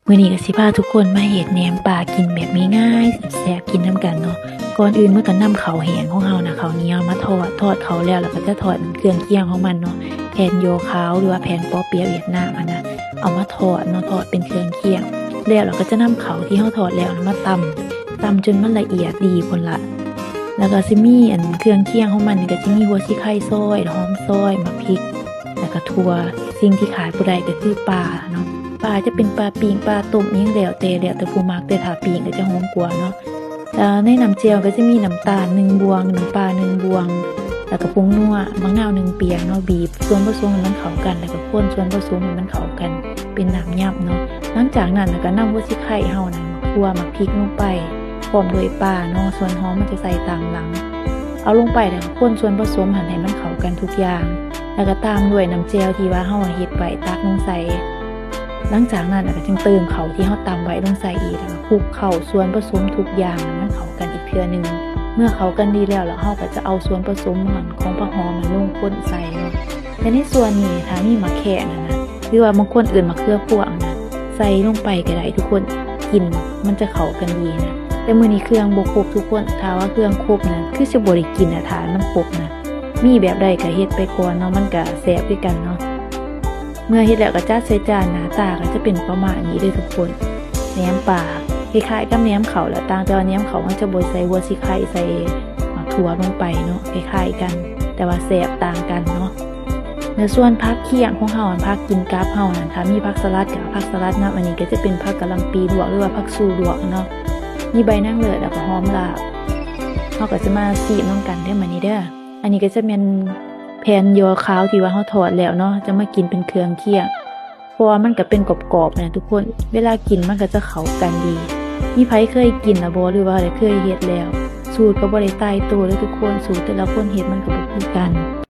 ມື້ນີ້ກໍຊິພາທຸກຄົນມາເຮັດແໜມປາກິນແບບງ່າຍໆ ແຊບໆ ກິນນຳກັນເນາະ. ກ່ອນອື່ນເຮົາກໍນຳເຂົ້າແຫ້ງຂອງເຮົານະ ເຂົ້າໜຽວມາທອດ, ທອດເຂົ້າແລ້ວ ແລ້ວກໍຈະທອດເຄື່ອງຄຽງຂອງມັນເນາະ, ແຜ່ນຍໍ່ຂາວ ຫຼືວ່າແຜ່ນປໍ້ເປຍຫວຽດນາມຫັ້ນນະ ເອົາມາທອດເນາະ, ທອດເປັນເຄື່ອງຄຽງ ແລ້ວເຮົາກໍຈະນຳເຂົ້າທີ່ເຮົາທອດແລ້ວນະມາຕຳ, ຕຳຈົນມັນລະອຽດດີພຸ້ນລະ. ແລ້ວກໍຊິມີອັນເຄື່ອງຄຽງຂອງມັນນີ້ ກໍຊິມີຫົວສີໄຄຊອຍ, ຫອມຊອຍ, ໝາກພິກ ແລ້ວກໍຖົ່ວ. ສິ່ງທີ່ຂາດບໍ່ໄດ້ກໍຄືປາເນາະ, ປາຈະເປັນປາປີ້ງ ປາຕົ້ມ ອີ່ຫຍັງແລ້ວແຕ່ ແລ້ວແຕ່ຜູ້ມັກ, ແຕ່ຖ້າປີ້ງກໍຈະຫອມກວ່າເນາະ. ແລ້ວໃນນ້ຳແຈ່ວກໍຈະມີນ້ຳຕານໜຶ່ງບ່ວງ, ນ້ຳປາໜຶ່ງບ່ວງ, ແລ້ວກໍຜົງນົວ, ໝາກນາວໜຶ່ງປຽງເນາະ, ບີບສ່ວນປະສົມໃຫ້ມັນເຂົ້າກັນ ແລ້ວກໍຄົນສ່ວນປະສົມໃຫ້ມັນເຂົ້າກັນເປັນນ້ຳຍຳເນາະ. ຫຼັງຈາກນັ້ນກໍນຳຫົວສີໄຄເຮົານັ້ນ, ຖົ່ວ, ໝາກພິກລົງໄປ ພ້ອມດ້ວຍປາເນາະ, ສ່ວນຫອມມັນຈະໃສ່ຕາມຫຼັງ. ເອົາລົງໄປແລ້ວກໍຄົນສ່ວນປະສົມຫັ້ນໃຫ້ມັນເຂົ້າກັນທຸກຢ່າງ, ແລ້ວກໍຕາມດ້ວຍນ້ຳແຈ່ວທີ່ວ່າເຮົາເຮັດໄວ້ ຕັກລົງໃສ່. ຫຼັງຈາກນັ້ນກໍຈຶ່ງເຕີມເຂົ້າທີ່ເຮົາຕຳໄວ້ລົງໃສ່ອີກ, ແລ້ວກໍຄຸກເຂົ້າສ່ວນປະສົມທຸກຢ່າງໃຫ້ມັນເຂົ້າກັນອີກເທື່ອໜຶ່ງ. ເມື່ອເຂົ້າກັນດີແລ້ວ ແລ້ວເຮົາກໍຈະເອົາສ່ວນປະສົມຂອງພາກຫອມນັ້ນລົງຄົນໃສ່ເນາະ. ແລະໃນສ່ວນນີ້ ຖ້າມີໝາກແຂ້ງຫັ້ນນະ ຫຼືວ່າບາງຄົນເອີ້ນມະເຂືອພວງນະ ໃສ່ລົງໄປກໍໄດ້ທຸກຄົນ, ກິ່ນມັນຈະເຂົ້າກັນດີນະ. ແຕ່ມື້ນີ້ເຄື່ອງບໍ່ຄົບທຸກຄົນ, ຖ້າວ່າເຄື່ອງຄົບນະ ຄືຊິບໍ່ໄດ້ກິນນະ, ຖ້າມັນຄົບນະ. ມີແບບໃດກໍເຮັດໄປກ່ອນເນາະ, ມັນກໍແຊບຄືກັນເນາະ. ເມື່ອເຮັດແລ້ວກໍຈັດໃສ່ຈານ, ໜ້າຕາກໍຈະເປັນປະມານນີ້ເດີທຸກຄົນ. ແໜມປາ ຄ້າຍໆກັບແໜມເຂົ້າແຫຼະ, ຕ່າງແຕ່ວ່າແໜມເຂົ້າມັນຈະບໍ່ໃສ່ຫົວສີໄຄ, ໃສ່ໝາກຖົ່ວລົງໄປເນາະ, ຄ້າຍໆກັນ ແຕ່ວ່າແຊບຕ່າງກັນເນາະ. ແລະສ່ວນຜັກຄຽງຂອງເຮົາ, ຜັກກິນກັບເຮົານັ້ນ, ຖ້າມີຜັກສະຫຼັດກໍເອົາຜັກສະຫຼັດນຳ. ອັນນີ້ກໍຈະເປັນຜັກກະຫຼ່ຳປີລວກ ຫຼືວ່າຜັກຊູລວກເນາະ, ມີໃບນາງເລີດ ແລ້ວກໍຫອມລາບ. ເຮົາກໍຈະມາຊີມນຳກັນເດີມື້ນີ້ເດີ. ອັນນີ້ກໍຈະແມ່ນແຜ່ນຍໍ່ຂາວທີ່ວ່າເຮົາທອດແລ້ວເນາະ, ຈະມາກິນເປັນເຄື່ອງຄຽງ ເພາະວ່າມັນກໍເປັນກອບໆນະທຸກຄົນ, ເວລາກິນມັນກໍຈະເຂົ້າກັນດີ. ມີໃຜເຄີຍກິນລະບໍ່ ຫຼືວ່າໄດ້ເຄີຍເຮັດແລ້ວ? ສູດກໍບໍ່ໄດ້ຕາຍໂຕເດີທຸກຄົນ, ສູດແຕ່ລະຄົນເຮັດມັນກໍບໍ່ຄືກັນ.